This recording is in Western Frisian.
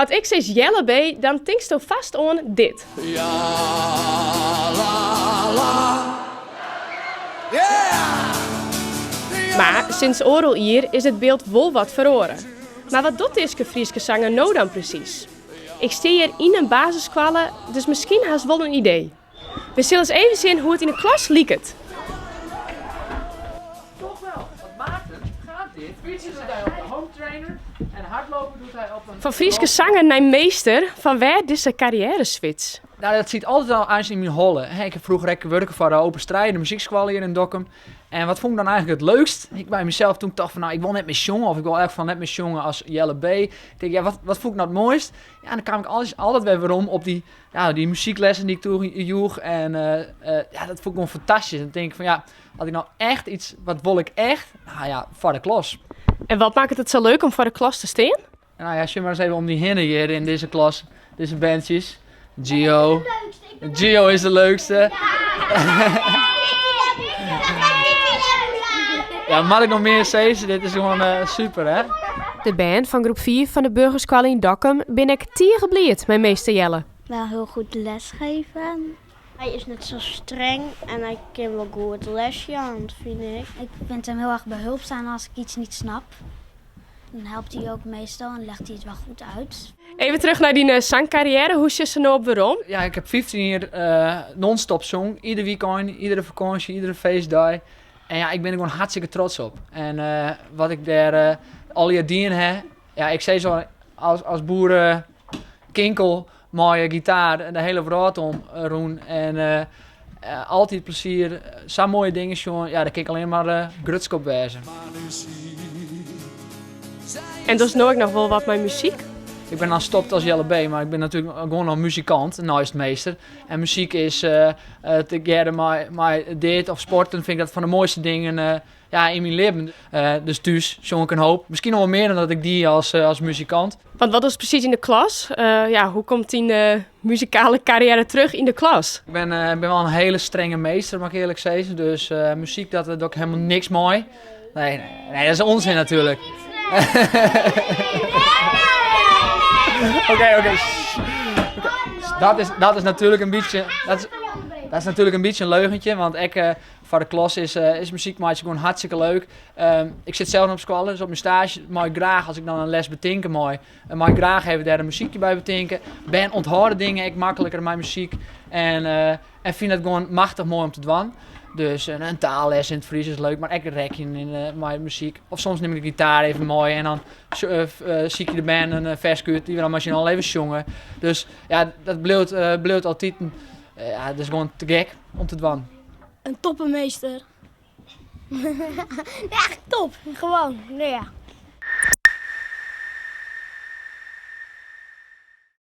As ik sis Jelle B, dan tinksto fast oan dit. Ja la la yeah! Mar sinds oardel jier is it byld wol wat feroare. Mar wat docht dizze Fryske sanger no dan presys? Ik stean hjir yn in basisskoalle, dus miskien hast wol in idee. We sille ris even sjen hoe't it yn de klas liket. Toch wel, want Maarten gaat dit. Fietsen doet hij op de home trainer en hardlopen doet hij op een... Fan Fryske sanger nei meester, fan wêr dizze karriêreswitch? Nou, dat sit altyd al eins yn myn holle. Ik ha froeger ek wurke foar de Open Strijd, de muzykskoalle hjir yn Dokkum. En wat fûn ik dan eigentlik it leukst? Ik by mysels toen ik tocht fan, nou, ik wol net mear sjonge of ik wol echt fan net mear sjonge as Jelle B. Ik tink, ja, wat fûn ik nou it moaist? Ja, en dan kaam ik altyd wer werom op dy, ja, dy muzyklessen dy't ik toen joech. En ja, dat fûn ik gewoan fantastysk. En dan tink ik fan, ja, as ik nou echt iets, wat wol ik echt? Nou ja, foar de klas. En wat makket it sa leuk om foar de klas te stean? Nou ja, sjoch mar ris even om dy hinne hjir yn dizze klas, dizze berntsjes. Gio. Gio is de leukste. Ja, moat ik noch mear sizze? Dit is gewoan super, hè? De bern fan groep 4 fan de Burgerskoalle yn Dokkum binne ek tige bliid mei meester Jelle. Wel heel goed lesgeven. Hy is net sa streng en hy kin wol goed lesjaan, fyn ik. Ik vind hem heel erg behulpzaam als ik iets niet snap. Dan helpt hij ook meestal en legt hij het wel goed uit. Even terug nei dyn sangkarriêre. Hoe sjochst der no op werom? Ja, ik ha 15 jier non-stop song. Ieder weekend, iedere fakânsje, iedere feestdei. En ja, ik bin der gewoan hartstikke trots op. En wat ik dêr allegear dien ha. Ja, ik sis al, as boerekinkel mei gitaar de hiele wrâld om rûn. En altyd plezier, sa moaie dingen sjoen. Ja, dêr kin ik allinne mar grutsk op wêze. En dochst no ek noch wol wat mei muzyk? Ik bin dan stopt as Jelle B, mar ik bin natuerlik gewoan noch muzikant, neist meester. En muzyk is tegearre mei dit of sporten fyn ik dat fan de moaiste dingen ja, yn myn libben. Dus thús sjong ik in hoop. Miskien noch wol mear dan dat ik die as muzikant. Want wat is presys yn de klas? Ja, hoe komt dyn muzikale karriêre terug yn de klas? Ik bin wol in hiele strenge meester, moat ik earlik sizze. Dus muzyk, dat doch ik hielendal niks mei. Nee, nee, nee, dat is onzin natuerlik. Oké, oké. Dat is natuerlik in bytsje, dat is natuerlik in bytsje in leugentje, want ek foar de klas is muzyk meitsje gewoan hartstikke leuk. Ik sit sels noch op skoalle, dus op myn staazje mei ik graach, as ik dan in les betinke mei, mei ik graach even dêr in muzykje by betinke. Bern ûnthâlde dingen ek makliker mei muzyk en fine it gewoan machtich moai om te dwaan. Dus in taalles yn it Frysk is leuk, mar ek rekjen mei muzyk. Of soms nim ik de gitaar even mei en dan sykje de bern in ferske út dy't we dan mei syn allen even sjonge. Dus ja, dat bliuwt altiten, ja, dat is gewoan te gek om te dwaan. In toppemeester. Echt top, gewoon. Ja.